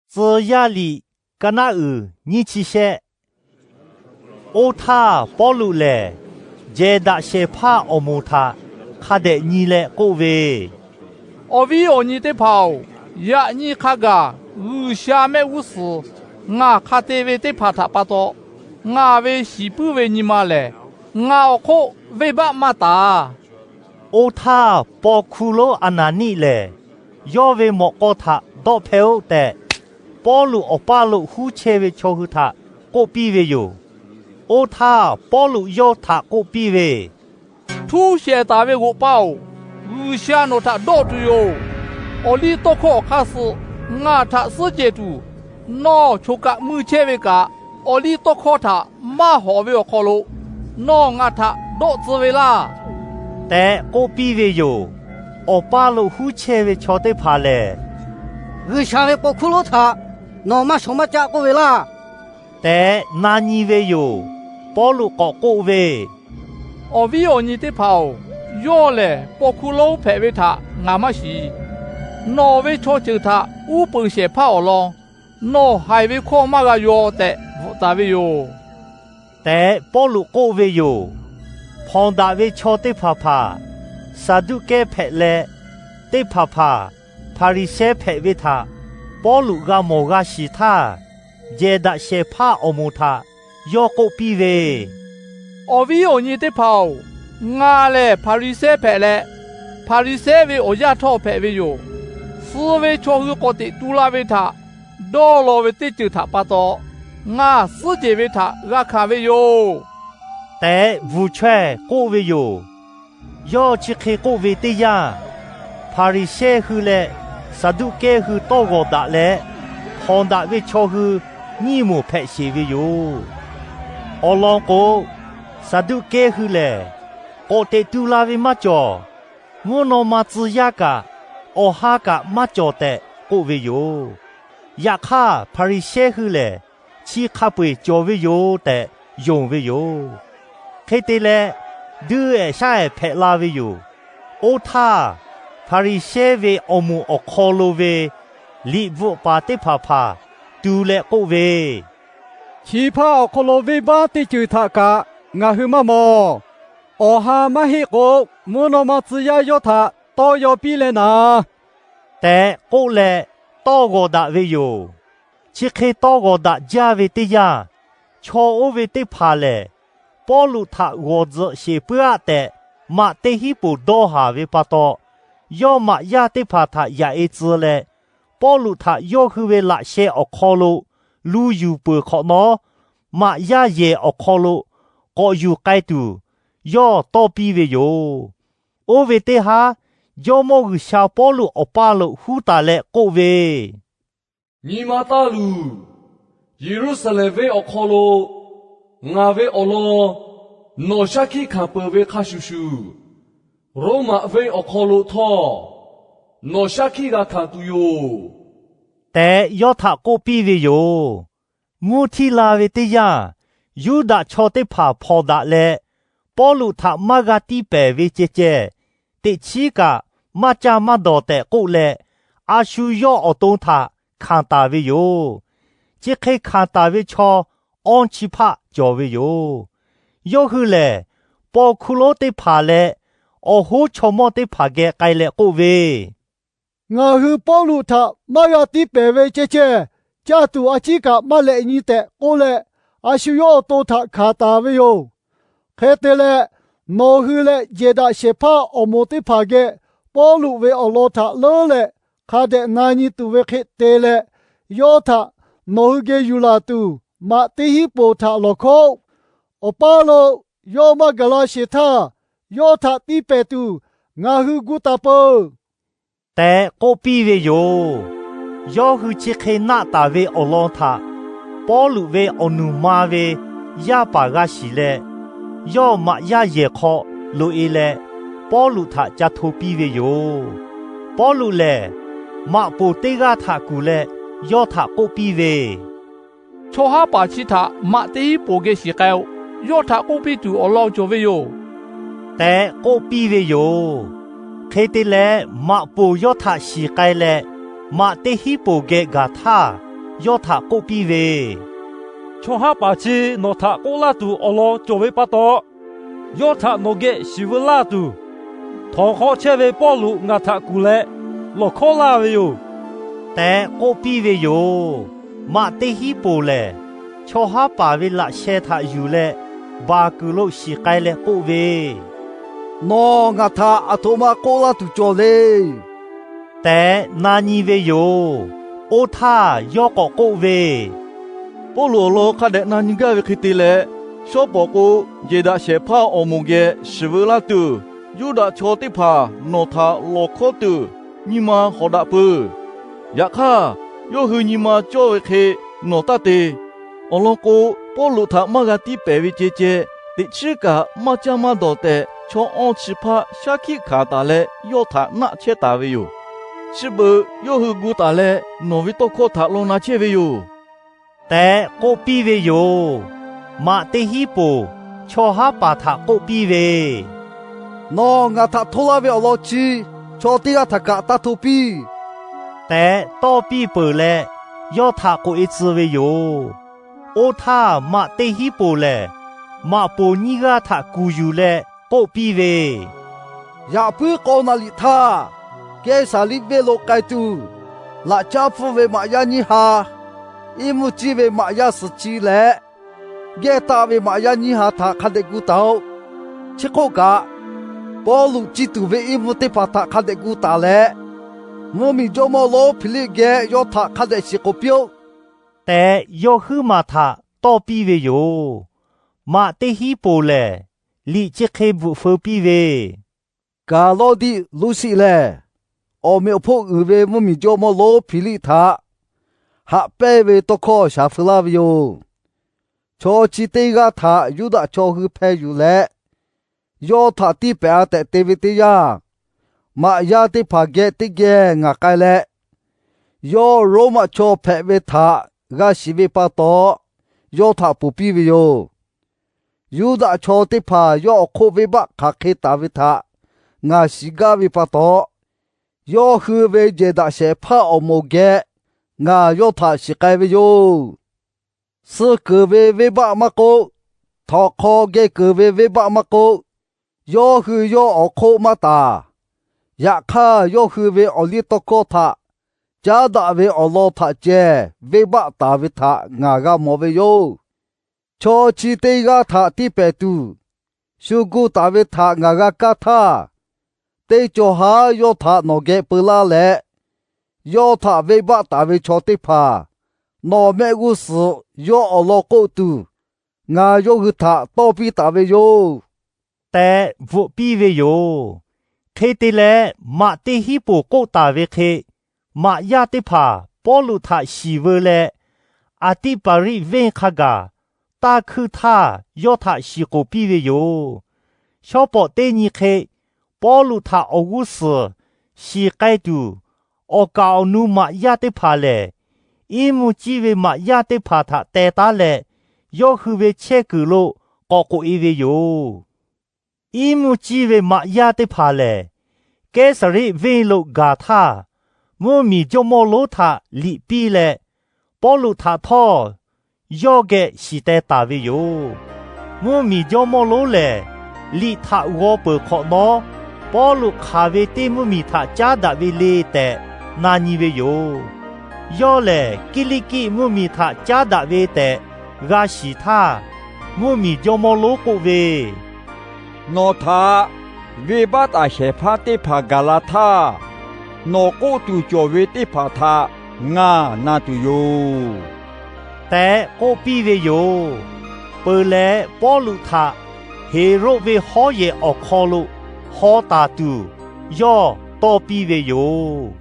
Tcuh yaˇ liꞈ, ka naˆ uiˍ nyiˇ chi shehˆ. Oˇ htaˇ, Pawˇluꞈ lehˬ jehˬ daꞈ shehˍ hpaˇ awˬ moˍ htaꞈ hk'a dehꞈ nyi leh k'oˆ ve, Awˬ viˉ awˬ nyi teˇ hpaˍ-oˬ, yaꞈ nyi hk'a gaˬ G'uiˬsha mehˆ g'uˇ suhˍ ngaˬ hk'a te ve teˇ hpaˍ htaꞈ pa taw, ngaˬ ve shiˍ puiˉ ve nyi ma lehˬ, ngaˬ awˬ hk'oˆ venˇbaˆ maˇ taˍ. Oˇ htaˇ, paw hkuˇ lonˉ Aˍnaˍniˆ lehˬ, yawˇ ve mawꞈ k'aw htaꞈ dawˆ hpehˇ-oˆ tehꞈ, Pawˇluꞈ awˬ paˇ lo huˉ chehˇ ve chaw hui htaꞈ k'oˆ piˇ ve yoˬ. Oˇ htaˇ, Pawˇluꞈ yawˇ htaꞈ k'oˆ piˇ ve, Htuˇ shehˍ taˍ ve g'oꞈ pa-oˬ, G'uiˬsha nawˬ htaꞈ dawˆ tuˬ yoˬ. Awˬ liˇ tawˇ hkawˇ awˬ hk'aˇ suh ngaˬ htaꞈ suhˉ jehˬ tuˬ, nawˬ choˬ kaꞈ mui chehˇ ve kaꞈ, awˬ liˇ tawˇ hkawˇ htaꞈ maˇ hawˍ ve awˬ hk'aw lo nawˬ ngaˬ htaꞈ dawˆ tcuh ve laˇ tehꞈ k'oˆ piˇ ve yoˬ. Awˬ paˇ lo huˉ chehˇ ve chaw teˇ hpaˍ lehˬ, G'uiˬsha ve paw hkuˇ lonˉ htaꞈ nawˬ maˇ shawˍ maˇ caˆ k'oˆ ve laˇ tehꞈ na nyi ve yoˬ. Pawˇluꞈ k'awꞈ k'oˆ ve, Awˬ viˉ awˬ nyi teˇ hpaˍ-oˬ, yawˇ lehˬ paw hkuˇ lonˉ hpehꞈ ve htaꞈ ngaˬ maˇ shiˍ. Nawˬ ve chaw ceuˬ htaꞈ uˉ peunˍ shehˍ hpaˇ awˬ lawn nawˬ haiˬ ve hkawˇ maˇ g'a yaw tehꞈ bvuhꞈ taˍ ve yoˬ tehꞈ Pawˇluꞈ k'oˆ ve yoˬ. Hpawnˬ daꞈ ve chaw teˇ hpaˍ hpaˍ Saˍduˆkehˇ hpehꞈ leh, teˇ hpaˍ hpaˍ Hpaˍriˍsehˇ hpehꞈ ve htaꞈ Pawˇluꞈ g'a mawˬ g'a shiˍ htaˇ, jehˬ daꞈ shehˍ hpaˇ awˬ moˍ htaꞈ yawˇ k'oˆ piˇ ve, Awˬ viˉ awˬ nyi teˇ hpaˍ-oˬ, ngaˬ lehˬ Hpaˍriˍsehˇ hpehꞈ leh, Hpaˍriˍsehˇ ve awˬ yaˇ htawˇ hpehꞈ ve yoˬ. Suh ve chaw hui k'awꞈ teꞈ tu la ve htaꞈ dawˇ law ve teˇ ceuˬ htaꞈ pa taw, ngaˬ suhˉ jehˬ ve htaꞈ g'a hkanˍ ve yoˬ tehꞈ bvuhˬ chaweh k'oˆ ve yoˬ. Yawˇ chi hk'e k'oˆ ve teˇ yanˇ, Hpaˍriˍsehˇ hui leh Saˍduˆkehˇ hui tawˇ g'awˬ daꞈ leh, hpawnˬ daꞈ ve chaw hui nyiˇ moˍ hpehꞈ sheˍ ve yoˬ. Awˬ lawn k'o, Saˍduˆkehˇ hui lehˬ, k'awꞈ teꞈ tu la ve maˇ cawˬ, mvuhˇ naw ma tcuh yaˇ kaꞈ awˬ ha kaꞈ maˇ cawˬ tehꞈ k'oˆ ve yoˬ. Yaꞈ hk'aˇ, Hpaˍriˍsehˇ hui lehˬ, chi hk'a peu-eˬ cawˬ ve yoˬ tehꞈ yonˍ ve yoˬ. Hk'e te leh, duiˆ-ehˍ shaˉ-ehˍ hpehꞈ la ve yoˬ. Oˇ htaˇ, Hpaˍriˍsehˇ ve awˬ moˍ awˬ hk'aw lo ve liꞈ bvuhꞈ paˍ teˇ hpaˍ hpaˍ tu leh k'oˆ ve, Chi hpaˇ awˬ hk'aw lo venˇbaˆ teˇ ceuˬ htaꞈ kaꞈ ngaˬ hui maˇ mawˬ. Awˬ ha maˇ heˆ k'o, mvuhˇ naw ma tcuh yaˇ yawˇ htaꞈ tawˇ yaw piˇ leh naˍ tehꞈ k'oˆ leh tawˇ g'awˬ daꞈ ve yoˬ. Chi hk'e tawˇ g'awˬ daꞈ jaˇ ve teˇ yanˇ, chaw oˇ ve teˇ hpaˍ lehˬ, Pawˇluꞈ htaꞈ g'awˬ tzuhꞈ sheˍ puiˉ-aˆ tehꞈ maꞈ teˇ hinˉ poˍ dawˇ haˍ ve pa taw, yawˇ maꞈ yaˇ teˇ hpaˍ htaꞈ yaꞈ-e tcuh leh, Pawˇluꞈ htaꞈ yawˇ hui ve laꞈ sheh awˬ hk'aw lo lu yuˬ peuˬ hk'awꞈ nawˉ, maꞈ yaˇ yehˬ awˬ hk'aw lo k'awꞈ yuˬ k'ai tuˬ yawˇ tawˇ piˇ ve yoˬ. Oˇ ve teˇ haˉ, Jawˇmawˇ G'uiˬsha Pawˇluꞈ awˬ paˇ lo huˉ taˍ leh k'oˆ ve, Nyi ma taˇ luˬ. Yeˍruˆsaˍlehnˍ venˇ awˬ hk'aw lo ngaˬ ve awˬ lawn nawˬ shaˉ hkiˆ hkanˍ peuˬ ve hk'a shuˍ shuˍ, Roˉmaꞈ venˇ awˬ hk'aw lo htawˇ nawˬ shaˉ hkiˆ g'a hkanˍ tuˬ yoˬ tehꞈ yawˇ htaꞈ k'oˆ piˇ ve yoˬ. Mvuhˇ htiˇ la ve teˇ yanˇ, Yuˇdaꞈ chaw teˇ hpaˍ hpawnˬ daꞈ leh, Pawˇluꞈ htaꞈ maˇ g'a tiˇ pehˍ ve ceh ceh, teꞈ chiˉ kaꞈ maˇ caˇ maˇ dawˬ tehꞈ k'oˆ leh, a shu yawˇ awˬ to htaꞈ hkanˍ taˍ ve yoˬ. Chi hk'e hkanˍ taˍ ve chaw awˇ chi hpaˆ cawˬ ve yoˬ. Yawˇ hui lehˬ, paw hkuˇ lonˉ teˇ hpaˍ leh awˬ hoˉ chaw mawˇ teˇ hpaˍ geh k'ai leh k'oˆ ve, Ngaˬ hui Pawˇluꞈ htaꞈ maˇ g'a tiˇ pehˍ ve ceh ceh, caˇ tuˬ a ciˉ kaꞈ maˇ lehꞈ nyi tehꞈ k'oˆ leh, a shu yawˇ awˬ to htaꞈ hkanˍ taˍ ve yoˬ. Hk'e te leh, nawˬ hui leh jehˬ daꞈ shehˍ hpaˇ awˬ moˍ teˇ hpaˍ geh Pawˇluꞈ ve awˬ lawn htaꞈ leuˉ leh hk'a dehꞈ na nyi tuˬ ve hk'e te leh, yawˇ htaꞈ nawˬ hui geh yuˬ laˬ tuˬ maꞈ teˇ hinˉ poˍ htaꞈ lawˬ hkawˉ-oˆ. Awˬ paˇ lo yawˇ maˇ gaˬ la sheˍ htaˇ, yawˇ htaꞈ tiˇ pehˍ tuˬ ngaˬ hui gu taˍ peuˬ tehꞈ k'oˆ piˇ ve yoˬ. Yawˇ hui chi hk'e naˆ taˍ ve awˬ lawn htaꞈ Pawˇluꞈ ve awˬ nuˬ ma ve yaˇ paˍ g'a shiˍ leh, yawˇ maꞈ yaˇ yehˬ hk'aw loꞈ-e leh Pawˇluꞈ htaꞈ ca hto piˇ ve yoˬ. Pawˇluꞈ lehˬ, maꞈ poˍ teˇ g'aˇ htaꞈ kuˬ leh yawˇ htaꞈ k'oˆ piˇ ve, Chaw haˉ paˍ chi htaꞈ maꞈ teˇ hinˉ poˍ geh shiˍ k'ai-o. Yawˇ htaꞈ k'oˆ piˇ tuˬ awˬ lawn cawˬ ve yoˬ tehꞈ k'oˆ piˇ ve yoˬ. Hk'e te leh, maꞈ poˍ yawˇ htaꞈ shiˍ k'ai leh, maꞈ teˇ hinˉ poˍ geh gaˬ htaˇ, yawˇ htaꞈ k'oˆ piˇ ve, Chaw haˉ paˍ chi nawˬ htaꞈ k'oˆ laˇ tuˬ awˬ lawn cawˬ ve pa taw, yawˇ htaꞈ nawˬ geh shiˍ veu laˇ tuˬ, htawnˍ hk'aw chehˇ ve Pawˇluꞈ ngaˬ htaꞈ kuˬ leh lawˬ hkawˉ laˇ ve yoˬ tehꞈ k'oˆ piˇ ve yoˬ. Maꞈ teˇ hinˉ poˬ lehˬ, chaw haˉ paˍ ve laꞈ sheh htaꞈ yuˬ leh baˬ kuiˬ lo shiˍ k'ai leh k'oˆ ve, Nawˬ ngaˬ htaꞈ aˬ htoꞈ ma k'oˆ laˇ tuˬ cawˬ le tehꞈ na nyi ve yoˬ. Oˇ htaˇ yawˇ k'awꞈ k'oˆ ve, Pawˇluꞈ awˬ lawn hk'a dehꞈ na nyi gaˇ ve hk'e te leh, shawˉ pawˍ k'o, jehˬ daꞈ shehˍ hpaˇ awˬ moˍ geh shiˍ veu laˇ tuˬ, Yuˇdaꞈ chaw teˇ hpaˍ nawˬ htaꞈ lawˬ hkawˉ tuˬ nyi ma hawˍ daꞈ peuˬ. Yaꞈ hk'aˇ, yawˇ hui nyi ma cawˇ ve hk'e nawˬ taˇ te. Awˬ lawn k'o, Pawˇluꞈ htaꞈ maˇ g'a tiˇ pehˍ ve ceh ceh, teꞈ chiˉ kaꞈ maˇ caˇ maˇ dawˬ tehꞈ, chaw awˇ chi hpaˇ shaˉ hkiˆ hkanˍ taˍ leh yawˇ htaꞈ naˆ chehˇ taˍ ve yoˬ. Chi beuꞈ yawˇ hui gu taˍ leh, nawˬ ve tawˇ hkawˇ htaꞈ law na chehˇ ve yoˬ tehꞈ k'oˆ piˇ ve yoˬ. Maꞈ teˇ hinˉ poˬ chaw haˉ paˍ htaꞈ k'oˆ piˇ ve, Nawˬ ngaˬ htaꞈ hto laˇ ve awˬ lawn chi chaw teˇ g'aˇ htaꞈ kaꞈ taˇ hto piˇ tehꞈ tawˇ piˇ peuˬ leh, yawˇ htaꞈ k'oꞈ-e tcuh ve yoˬ. Oˇ htaˇ maꞈ teˇ hinˉ poˬ lehˬ, maꞈ poˍ nyiˇ g'aˇ htaꞈ kuˬ yuˬ leh k'oˆ piˇ ve, Yaꞈ puiˉ k'awˇ naˍ liꞈ htaˇ, Kehˉsaˍriˆ venˇ lo k'ai tuˬ, laꞈ caˉ hpfuhˇ ve maꞈ yaˇ nyiˇ ha, iˉ mvuhˇ ciˇ ve maꞈ yaˇ suhˍ chi leh, gehˇ taˆ ve maꞈ yaˇ nyiˇ ha htaꞈ hk'a dehꞈ gu taˍ-oꞈ. Chi hk'oˆ kaꞈ, Pawˇluꞈ ciˇ tuˬ ve iˉ mvuhˇ teˇ hpaˍ htaꞈ hk'a dehꞈ gu taˍ leh, mvuhˇ miˬ jawˇmawˇ lonˉ Hpiˍliˆ geh yawˇ htaꞈ hk'a dehꞈ shiˍ k'oˍ piˇ-oˆ tehꞈ, yawˇ huiˉ maˬ htaꞈ tawˇ piˇ ve yoˬ. Maꞈ teˇ hinˉ poˬ lehˬ, liꞈ chi hk'e bvuhꞈ feu piˇ ve, Kaˍlawˇdiˆ Luˇsiˆ lehˬ, awˬ meꞈ awˬ hponˇ uiˍ ve mvuhˇ miˬ jawˇmawˇ lonˉ Hpiˍliˆ htaꞈ haꞈ pehnˇ ve tawˇ hkawˇ shaˍ feu laˇ ve yoˬ. Chaw chi teˇ g'aˇ htaꞈ Yuˇdaꞈ chaw hui hpeh yuˬ leh, yawˇ htaꞈ tiˇ pehˍ-a tehꞈ te ve teˇ yanˇ, maꞈ yaˇ teˇ hpaˍ geh teˇ geh ngaˬ k'ai leh, yawˇ Roˉmaꞈ chaw hpehꞈ ve htaꞈ g'a shiˍ ve pa taw, yawˇ htaꞈ ponˬ piˇ ve yoˬ. Yuˇdaꞈ chaw teˇ hpaˍ yawˇ awˬ hk'oˆ venˇbaˆ hk'aˬ hk'e taˍ ve htaꞈ ngaˬ shiˍ gaˇ ve pa taw, yawˇ hui ve jehˬ daꞈ shehˍ hpaˇ awˬ moˍ geh ngaˬ yawˇ htaꞈ shiˍ k'ai ve yoˬ. Suh keunˍ ve venˇbaˆ maˇ k'oˆ, htawnˍ hk'aw geh keunˍ ve venˇbaˆ maˇ k'oˆ, yawˇ hui yawˇ awˬ hk'oˆ maˇ taˍ. Yaꞈ hk'aˇ, yawˇ hui ve awˬliˇtawˇhkawˇ htaꞈ caˉ daꞈ ve awˬ lawn htaꞈ ceh venˇbaˆ taˍ ve htaꞈ ngaˬ g'a mawˬ ve yoˬ. Chaw chi teˇ g'aˇ htaꞈ tiˇ pehˍ tuˬ, shu gu taˍ ve htaꞈ ngaˬ g'a kaˇ htaˇ, teˇ cawˬ haˉ yawˇ htaꞈ nawˬ geh peu laˇ leh, yawˇ htaꞈ venˇbaˆ taˍ ve chaw teˇ hpaˍ nawˬ mehˆ g'uˇ suhˍ yawˇ awˬ lawn k'oˆ tuˬ, ngaˬ yawˇ hui htaꞈ tawˇ piˇ taˍ ve yoˬ tehꞈ bvuhꞈ piˇ ve yoˬ. Hk'e te leh, maꞈ teˇ hinˉ poˬ k'oˆ taˍ ve hk'e, maꞈ yaˇ teˇ hpaˍ Pawˇluꞈ htaꞈ shiˍ veu leh, Aˍtiˆpaˍriˆ venˇ hk'a gaˬ taˇ hkuiˇ htaˇ, yawˇ htaꞈ shiˍ k'oˍ piˇ ve yoˬ. Shawˉ pawˍ teˇ nyi hk'e, Pawˇluꞈ htaꞈ awˬ g'uˇ suhˍ shiˍ k'ai tuˬ, awˬ kaˍ awˬ nu maꞈ yaˇ teˇ hpaˍ lehˬ, iˉ mvuhˇ ciˇ ve maꞈ yaˇ teˇ hpaˍ htaꞈ teh taˉ leh, yawˇ hui ve chehˇ kuiˬ lo k'awꞈ k'oꞈ-e ve yoˬ. Iˉ mvuhˇ ciˇ ve maꞈ yaˇ teˇ hpaˍ lehˬ, Kehˉsaˍriˆ venˇ lo gaˬ htaˇ, mvuhˇ miˬ jawˇmawˇ lonˉ htaꞈ liꞈ piˇ leh, Pawˇluꞈ htaꞈ htawˇ yawˇ geh shiˍ teh taˍ ve yoˬ. Mvuhˇ miˬ jawˇmawˇ lonˉ lehˬ, liꞈ htaꞈ g'aw peuˬ hk'awꞈ nawˉ, Pawˇluꞈ hk'aˬ ve teˇ mvuhˇ miˬ htaꞈ caˉ daꞈ ve le tehꞈ na nyi ve yoˬ. Yawˇ lehˬ, Kiˇliˇkiˆ mvuhˇ miˬ htaꞈ caˉ daꞈ ve tehꞈ g'a shiˍ htaˇ, mvuhˇ miˬ jawˇmawˇ lonˉ k'oˆ ve, Nawˬ htaꞈ venˇbaˆ taˍ shehˍ hpaˇ teˇ hpaˍ gaˬ la htaˇ, nawˬ k'oˆ tuˬ cawˬ ve teˇ hpaˍ htaꞈ ngaˬ na tuˬ yoˬ tehꞈ k'oˆ piˇ ve yoˬ. Peuˬ leh, Pawˇluꞈ htaꞈ Heˍroˆ ve hawˉ yehˬ awˬ hk'aw lo haw taˍ tuˬ yawˇ tawˇ piˇ ve yoˬ.